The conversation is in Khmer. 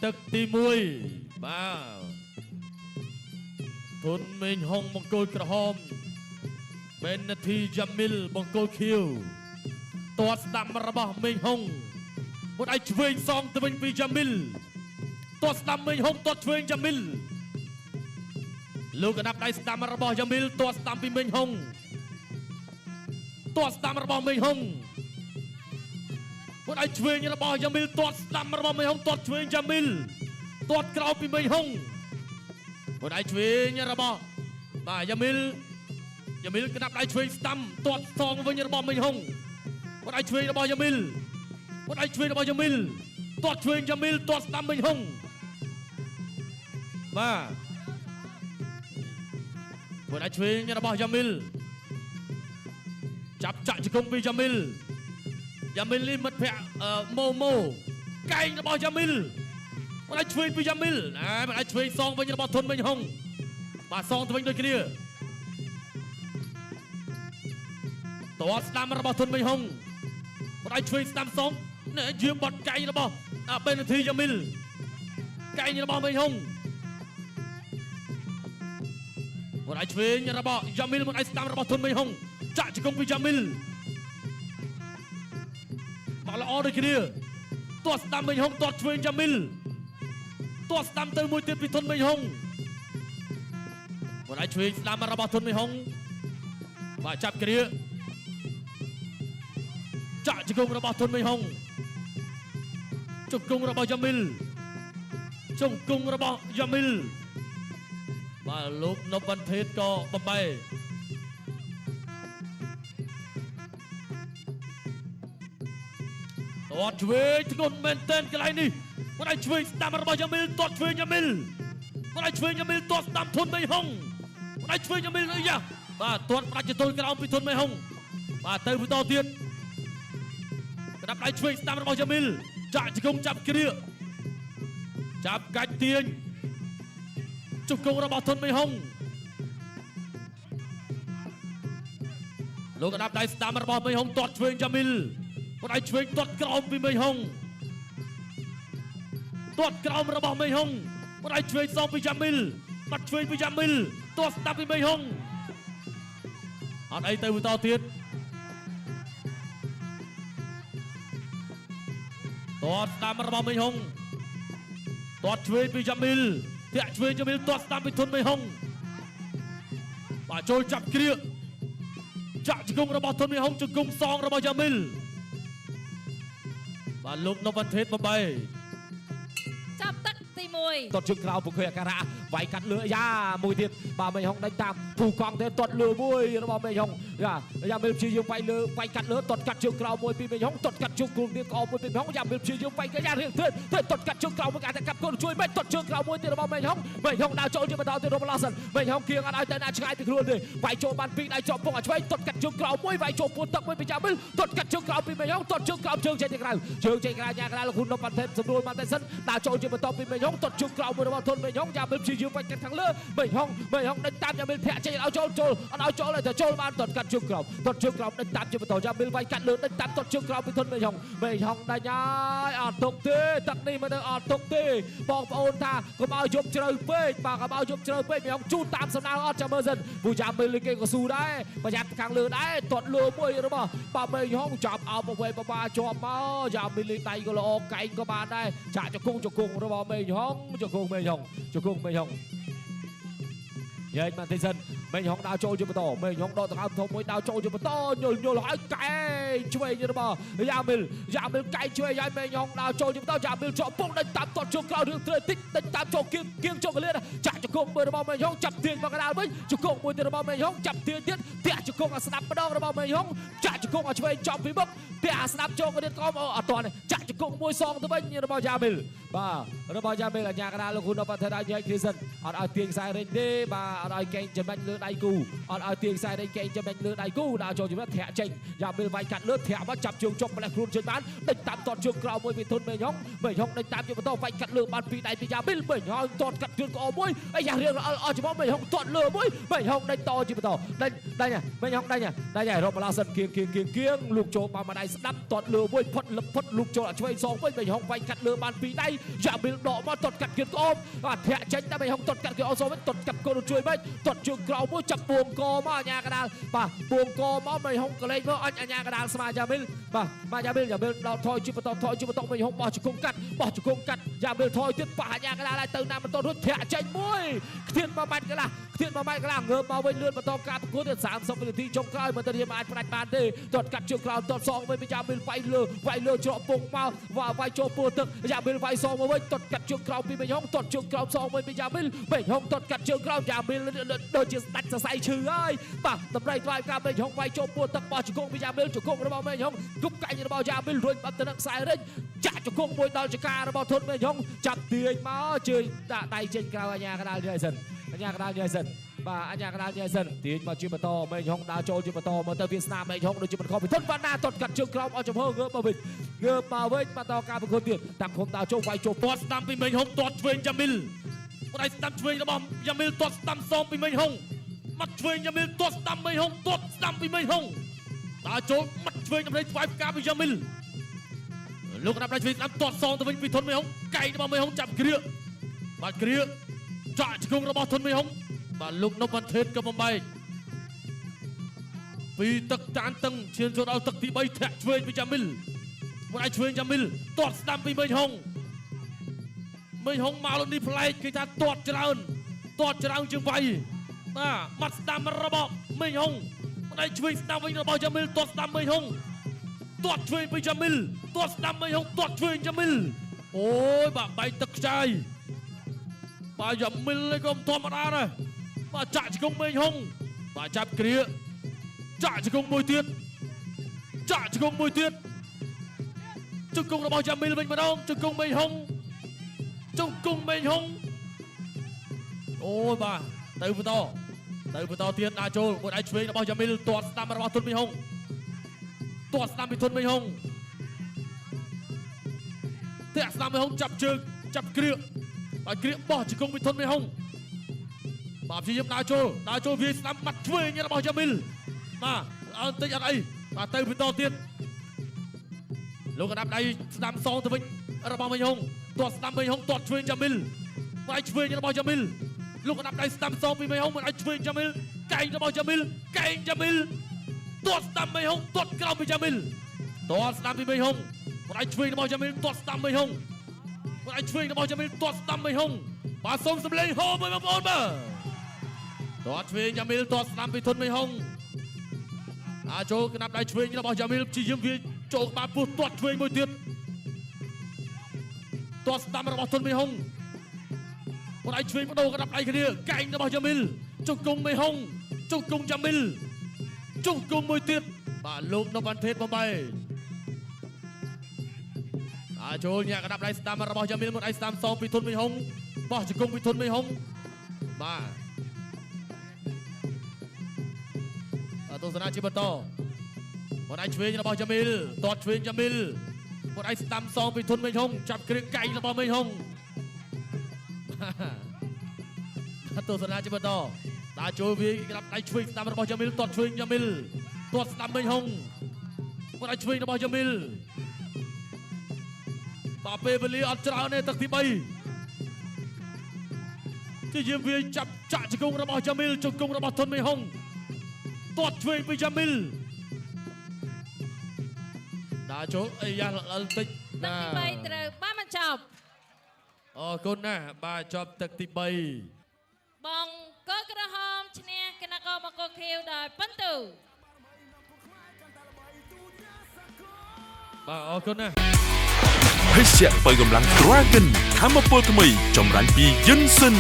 ទឹកទី1បាទធុនមេងហុងបង្គោលក្រហមបេនធីយ៉ាមីលបង្គោលខៀវទាត់ស្ដាំរបស់មេងហុងមុនឲ្យឆ្វេងសងទៅវិញពីយ៉ាមីលទាត់ស្ដាំមេងហុងទាត់ឆ្វេងយ៉ាមីលលោកកណ្ដាប់ដៃស្ដាំរបស់យ៉ាមីលទាត់ស្ដាំពីមេងហុងទាត់ស្ដាំរបស់មេងហុង គាត់ឲ្យឆ្វេងរបស់យ៉ាមីលទាត់ស្ដាំរបស់មេហុងទាត់ឆ្វេងយ៉ាមីលទាត់ក្រោមពីមេហុងគាត់ឲ្យឆ្វេងរបស់បាទយ៉ាមីលយ៉ាមីលក្តាប់ដៃឆ្វេងស្ដាំទាត់សងវិញរបស់មេហុងគាត់ឲ្យឆ្វេងរបស់យ៉ាមីលគាត់ឲ្យឆ្វេងរបស់យ៉ាមីលទាត់ឆ្វេងយ៉ាមីលទាត់ស្ដាំមេហុងបាទគាត់ឲ្យឆ្វេងរបស់យ៉ាមីលចាប់ចាក់ជង្គង់ពីយ៉ាមីល យ៉ាមីលនេះមិត្តភក្តិម៉ូម៉ូកែងរបស់យ៉ាមីលមិនអាចឆ្វេងពីយ៉ាមីលណែមិនអាចឆ្វេងសងវិញរបស់ធុនវិញហុងបាទសងទៅវិញដូចគ្នាតោះស្ដាំរបស់ធុនវិញហុងមិនអាចឆ្វេងស្ដាំសងណែយាមបត់កែងរបស់បេនធីយ៉ាមីលកែងរបស់វិញហុងមិនអាចឆ្វេងរបស់យ៉ាមីលមិនអាចស្ដាំរបស់ធុនវិញហុងចាក់ជង្គង់ពីយ៉ាមីល មកល្អដូចគ្នាទាត់ស្ដាំមេងហុងទាត់ឆ្វេងយ៉ាមីលទាត់ស្ដាំទៅមួយទៀតពីធុនមេងហុងគាត់ឲ្យឆ្វេងស្ដាំរបស់ធុនមេងហុងបាទចាប់គ្រាចាក់ជង្គង់របស់ធុនមេងហុងជង្គង់របស់យ៉ាមីលជង្គង់របស់យ៉ាមីលបាទលោកនប់វ៉ាន់ថេតក៏បំបែ ទាត់ឆ្វេងធ្ងន់មែនទែនកន្លែងនេះគាត់ឲ្យឆ្វេងស្ដាំរបស់យ៉ាមីលទាត់ឆ្វេងយ៉ាមីលគាត់ឲ្យឆ្វេងយ៉ាមីលទាត់ស្ដាំធុនមេហុងគាត់ឲ្យឆ្វេងយ៉ាមីលអីយ៉ាបាទទាត់ផ្ដាច់ចតុលក្រោមពីធុនមេហុងបាទទៅបន្តទៀតក្តាប់ដៃឆ្វេងស្ដាំរបស់យ៉ាមីលចាក់ជង្គង់ចាប់គ្រាចាប់កាច់ទាញជង្គង់របស់ធុនមេហុងលោកក្តាប់ដៃស្ដាំរបស់មេហុងទាត់ឆ្វេងយ៉ាមីល គាត់ឲ្យឆ្វេងទាត់ក្រោមពីមេហុងទាត់ក្រោមរបស់មេហុងគាត់ឲ្យឆ្វេងសងពីយ៉ាមីលបាត់ឆ្វេងពីយ៉ាមីលទាត់ស្ដាប់ពីមេហុងអត់អីទៅបន្តទៀតទាត់ស្ដាំរបស់មេហុងទាត់ឆ្វេងពីយ៉ាមីលធាក់ឆ្វេងយ៉ាមីលទាត់ស្ដាំពីធុនមេហុងបាទចូលចាប់គ្រាចាក់ជង្គង់របស់ធុនមេហុងជង្គង់សងរបស់យ៉ាមីល បាទលោកនវ៉ាន់ថេតបំបី ចាប់ទឹកទី1 ទាត់ជើងក្រៅពុកឃើញអាការៈវាយកាត់លើយ៉ាមួយទៀតបាទមេហុងដេញតាមភូកង់ទេទាត់លើមួយរបស់មេហុងយ៉ាយ៉ាមេព្យាយាមវាយលើវាយកាត់លើទាត់កាត់ជើងក្រៅមួយពីមេហុងទាត់កាត់ជើងគល់ទៀតក្អមមួយពីមេហុងយ៉ាមេព្យាយាមវាយយ៉ារៀងធ្វើធ្វើទាត់កាត់ជើងក្រៅមួយអាចកាប់កូនជួយមិនទាត់ជើងក្រៅមួយទៀតរបស់មេហុងមេហុងដើរចូលជាបន្តទៀតរបស់ឡសិនមេហុងគៀងអត់ឲ្យទៅណាឆ្ងាយពីខ្លួនទេវាយចូលបានពីរដៃជាប់ពុកឲ្យឆ្វេងទាត់កាត់ជើងក្រៅមួយវាយចូលពួនទឹកមួយពីយ៉ាមីលទាត់កាត់ជើងក្រៅពីមេហុងទាត់ជើងក្រៅជើងចេញទៅក្រៅជើងចេញក្រៅញ៉ាក្រៅលោកហ៊ុននប់បានថេសម្រួលបានតែសិនដើរចូលជាបន្តពីមេហុងទាត់ជើងក្រៅមួយរបស់ធុនមេហុងយ៉ាមីលព្យាយាមវាយកាត់ខាងលើមេហុងមេហុងដេញតាមយ៉ាមីលធាក់ចេញឲ្យចូលចូលអត់ឲ្យចូលទេចូលបានទាត់កាត់ជើងក្រោមទាត់ជើងក្រោមដេញតាមជាបន្តយ៉ាមីលវាយកាត់លើដេញតាមទាត់ជើងក្រោមពីធុនមេហុងមេហុងដាញ់ហើយអត់ទុកទេទឹកនេះមកទៅអត់ទុកទេបងប្អូនថាកុំឲ្យយប់ជ្រៅពេកបាទកុំឲ្យយប់ជ្រៅពេកមេហុងជូតតាមសំដៅអត់ចាំមើលសិនពូយ៉ាមីលគេក៏ស៊ូដែរប្រយ័ត្នខាងលើដែរទាត់លើមួយរបស់បាទមេហុងចាប់អោបវេបបាជាប់មកយ៉ាមីលដៃក៏ល្អកែងក៏បានដែរចាក់ជង្គង់ជង្គង់របស់មេហុងជង្គង់មេហុងជង្គង់មេហុងញែកមកទីសិនមេហុងដើរចូលជាបន្តមេហុងដកដង្ហើមធំមួយដើរចូលជាបន្តញល់ញល់ហើយកែងឆ្វេងរបស់យ៉ាមីលយ៉ាមីលកែងឆ្វេងហើយមេហុងដើរចូលជាបន្តយ៉ាមីលជាប់ពុកដេញតាមទាត់ជើងក្រោយរឿងត្រេតិចដេញតាមចូលគៀងគៀងចូលកលៀនចាក់ជង្គង់មួយរបស់មេហុងចាប់ទាញមកកណ្ដាលវិញជង្គង់មួយទៀតរបស់មេហុងចាប់ទាញទៀតធាក់ជង្គង់ឲ្យស្ដាប់ម្ដងរបស់មេហុងចាក់ជង្គង់ឲ្យឆ្វេងចំពីមុខធាក់ឲ្យស្ដាប់ចូលកលៀនកមអត់ទាន់ចាក់ជង្គង់មួយសងទៅវិញរបស់យ៉ាមីលបាទរបស់យ៉ាមីលអញ្ញាកណ្ដាលលោកហ៊ុនប្រធានឲ្យញែកគ្រីសិនអត់ឲ្យទាញខ្សែរេញទេបាទអត់ឲ្យកេងចំណេញលើ ដៃគូអត់ឲ្យទាញខ្សែរេងកេងចំណេញលើដៃគូដើរចូលជំនះធាក់ចេញយ៉ាមីលវាយកាត់លើធាក់មកចាប់ជើងចុកម្លេះខ្លួនចេញបានដេញតាមទាត់ជើងក្រោមមួយពីធុនមេហុងមេហុងដេញតាមជាបន្តវាយកាត់លើបានពីរដៃពីយ៉ាមីលមេហុងទាត់កាត់ជើងក្អមួយអាយ៉ារៀងអល់អស់ច្បងមេហុងទាត់លើមួយមេហុងដេញតជាបន្តដេញដេញមេហុងដេញដេញហើយរកម្លាសិនគៀងគៀងគៀងគៀងលោកចូលបានម្ដាយស្ដាប់ទាត់លើមួយផុតលឹបផុតលោកចូលឆ្វេងសងវិញមេហុងវាយកាត់លើបានពីរដៃយ៉ាមីលដកមកទាត់កាត់ជើងក្អមបាទធាក់ចេញតែមេហុងទាត់កាត់ជើងអសវិញទាត់កាប់កូនជួយវិញទាត់ជើងក្រោមមួយចាប់ពួងកមកអាញាកដាលបាទពួងកមកមេហុងកលេងមកអញអាញាកដាលស្មាយ៉ាមីលបាទមកយ៉ាមីលយ៉ាមីលដល់ថយជាបន្តថយជាបន្តមេហុងបោះជង្គង់កាត់បោះជង្គង់កាត់យ៉ាមីលថយទៀតប៉ះអាញាកដាលហើយទៅណាមិនទាន់រួចធាក់ចេញមួយខ្ទាន1ម៉ែត្រកន្លះខ្ទាន1ម៉ែត្រកន្លះងើបមកវិញលឿនបន្តការប្រកួតទៀត30វិនាទីចុងក្រោយមិនទៅរៀមអាចផ្ដាច់បានទេទាត់កាត់ជើងក្រោមទាត់សងវិញយ៉ាមីលវាយលើវាយលើច្រកពងមកវាយចូលពោះទឹកយ៉ាមីលវាយសងមកវិញទាត់កាត់ជើងក្រោមពីមេហុងទាត់ជើងក្រោមសងវិញពីយ៉ាមីលមេហុងទាត់កាត់ជើងក្រោមយ៉ាមីលដូចជាស្ដាច់សរសៃឈឺហើយបាទតម្រៃថ្វាយការមេហុងវាយចូលពោះទឹកបោះជង្គង់ពីយ៉ាមីលជង្គង់របស់មេហុងគប់កាញ់របស់យ៉ាមីលរួចបាត់ទៅនឹងខ្សែរិញចាក់ជង្គង់មួយដល់ចការបស់ធុនមេហុងចាប់ទាញមកជើងដាក់ដៃចេញក្រៅអាញាកដាលយសិនអាញាកដាលយសិនបាទអាញាកដាលយសិនទាញមកជាបន្តមេហុងដើរចូលជាបន្តមកទៅវាសនាមេហុងដូចជាមិនខុសពីធុនវណ្ណាទាត់កាត់ជើងក្រោមអស់ចំហងើបមកវិញងើបមកវិញបន្តការប្រកួតទៀតតាមឃុំដើរចូលវាយចូល ទាត់ស្ដាំពីមេហុងទាត់ឆ្វេងយ៉ាមីលម្ដាយស្ដាំឆ្វេងរបស់យ៉ាមីលទាត់ស្ដាំសងពីមេហុងមាត់ឆ្វេងយ៉ាមីលទាត់ស្ដាំមេហុងទាត់ស្ដាំពីមេហុងដើរចូលមាត់ឆ្វេងដើម្បីថ្វាយផ្កាពីយ៉ាមីលលោកកណ្ដាប់ដៃឆ្វេងស្ដាំទាត់សងទៅវិញពីធុនមេហុងកែងរបស់មេហុងចាប់គ្រាបាទគ្រាចាក់ជង្គង់របស់ធុនមេហុងបាទលោកនប់វ៉ាន់ថេតក៏បំបែកពីទឹកតានតឹងឈានចូលដល់ទឹកទី3ធាក់ឆ្វេងពីយ៉ាមីលម្ដាយឆ្វេងយ៉ាមីលទាត់ស្ដាំពីមេហុងមេហុងមកលើនេះប្លែកគេថាទាត់ច្រើនទាត់ច្រើនជាងវាយបាទមាត់ស្ដាំរបស់មេហុងម្ដាយឆ្វេងស្ដាំវិញរបស់យ៉ាមីលទាត់ស្ដាំមេហុងទាត់ឆ្វេងពីយ៉ាមីលទាត់ស្ដាំមេហុងទាត់ឆ្វេងយ៉ាមីលអូយបាទបែកទឹកខ្ចាយបាទយ៉ាមីលនេះក៏មិនធម្មតាដែរបាទចាក់ជង្គង់មេហុងបាទចាប់គ្រាចាក់ជង្គង់មួយទៀតចាក់ជង្គង់មួយទៀតជង្គង់របស់យ៉ាមីលវិញម្ដងជង្គង់មេហុងជង្គង់មេហុងអូយបាទទៅបន្តទៅបន្តទៀតដើរចូលមួយដៃឆ្វេងរបស់យ៉ាមីលទាត់ស្ដាំរបស់ធុនមេហុងទាត់ស្ដាំពីធុនមេហុងធាក់ស្ដាំមេហុងចាប់ជើងចាប់គ្រាបាទគ្រាបោះជង្គង់ពីធុនមេហុងបាទព្យាយាមដើរចូលដើរចូលវាយស្ដាំបាត់ឆ្វេងរបស់យ៉ាមីលបាទអត់តិចអត់អីបាទទៅបន្តទៀតលោកកណ្ដាប់ដៃស្ដាំសងទៅវិញរបស់មេហុងទាត់ស្ដាំមេហុងទាត់ឆ្វេងយ៉ាមីលវាយឆ្វេងរបស់យ៉ាមីលលោកកណ្ដាប់ដៃស្ដាំសងពីមេហុងមិនឲ្យឆ្វេងយ៉ាមីលកែងរបស់យ៉ាមីលកែងយ៉ាមីលទាត់ស្ដាំមេហុងទាត់ក្រោមពីយ៉ាមីលទាត់ស្ដាំពីមេហុងមិនឲ្យឆ្វេងរបស់យ៉ាមីលទាត់ស្ដាំមេហុងមិនឲ្យឆ្វេងរបស់យ៉ាមីលទាត់ស្ដាំមេហុងបាទសូមសម្លេងហោមួយបងប្អូនបាទទាត់ឆ្វេងយ៉ាមីលទាត់ស្ដាំពីធុនមេហុងអាចចូលកណ្ដាប់ដៃឆ្វេងរបស់យ៉ាមីលព្យាយាមវាចូលក្បាលពោះទាត់ឆ្វេងមួយទៀតទាត់ស្ដាំរបស់ធុនមេហុងម្ដាយឆ្វេងបដូរកណ្ដាប់ដៃគ្នាកែងរបស់យ៉ាមីលជង្គង់មេហុងជង្គង់យ៉ាមីលជង្គង់មួយទៀតបាទលោកនប់វ៉ាន់ថេតបំបីអាចចូលញាក់កណ្ដាប់ដៃស្ដាំរបស់យ៉ាមីលម្ដាយស្ដាំសងពីធុនមេហុងបោះជង្គង់ពីធុនមេហុងបាទទស្សនាជាបន្តម្ដាយឆ្វេងរបស់យ៉ាមីលទាត់ឆ្វេងយ៉ាមីលម្ដាយស្ដាំសងពីធុនមេហុងចាប់គ្រឿងកែងរបស់មេហុងបាទទស្សនាជាបន្តដើរចូលវាយក្តាប់ដៃឆ្វេងស្ដាំរបស់យ៉ាមីលទាត់ឆ្វេងយ៉ាមីលទាត់ស្ដាំមេហុងម្ដាយឆ្វេងរបស់យ៉ាមីលបាទពេលវេលាអត់ច្រើនទេទឹកទី3ជាយាមវាយចាប់ចាក់ជង្គង់របស់យ៉ាមីលជង្គង់របស់ធុនមេហុងទាត់ឆ្វេងពីយ៉ាមីលដើរចូលអីយ៉ាល្អិលតិច ទឹកទី3ត្រូវបានបញ្ចប់ អរគុណណាស់បាទចប់ទឹកទី3 បងកលក្រហមឈ្នះគណៈកោបង្គោលខៀវដោយពិន្ទុ បាទអរគុណណាស់ ភេសជ្ជៈបើកម្លាំង Dragon ធម្មពលថ្មីចម្រាញ់ពីយិនសិន